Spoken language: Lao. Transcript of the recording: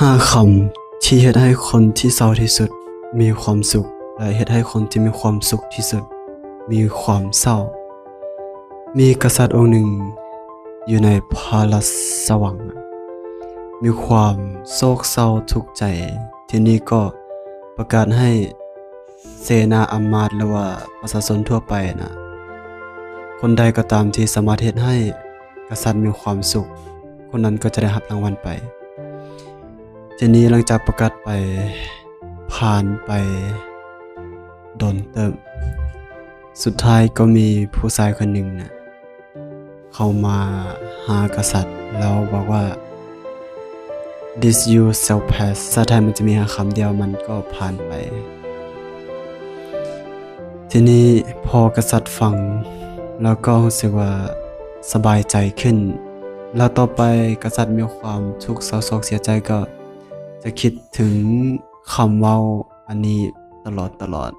ຫ້າຄຳທີ່ເຮັດໃຫ້ຄົນທີ່ເສົ້າທີ່ສຸດມີຄວາມສຸກ ແລະ ເຮັດໃຫ້ຄົນທີ່ມີຄວາມສຸກທີ່ສຸດມີຄວາມເສົ້າ. ມີກະສັດອົງໜຶ່ງຢູ່ໃນພະລາຊະວັງ ມີຄວາມໂສກເສົ້າທຸກໃຈ. ທີ່ນີ້ກໍປະກາດໃຫ້ເສນາອຳມາດ ຫຼືວ່າປະຊາຊົນທົ່ວໄປນະ ຄົນໃດກໍຕາມທີ່ສາມາດເຮັດໃຫ້ກະສັດມີຄວາມສຸກ ຄົນນັ້ນກໍຈະໄດ້ຮັບລາງວັນໄປ. ທີນີ້ຫຼັງຈາກປະກາດໄປ ຜ່ານໄປດົນເຕີບ ສຸດທ້າຍກໍມີຜູ້ຊາຍຄົນໜຶ່ງນະ ເຂົ້າມາຫາກະສັດ ແລ້ວບອກວ່າ This you shall pass. ພາສາໄທມັນຈະມີຫາຄຳດຽວ ມັນກໍຜ່ານໄປ. ທີນີ້ພໍກະສັດຟັງ ແລ້ວກໍຮູ້ສຶກວ່າສະບາຍໃຈຂຶ້ນ ແລ້ວຕໍ່ໄປກະສັດມີຄວາມທຸກເສົ້າໂສກເສຍໃຈ ກໍຈະຄິດເຖິງຄຳເວົ້າອັນນີ້ຕະຫຼອດຕະຫຼອດ.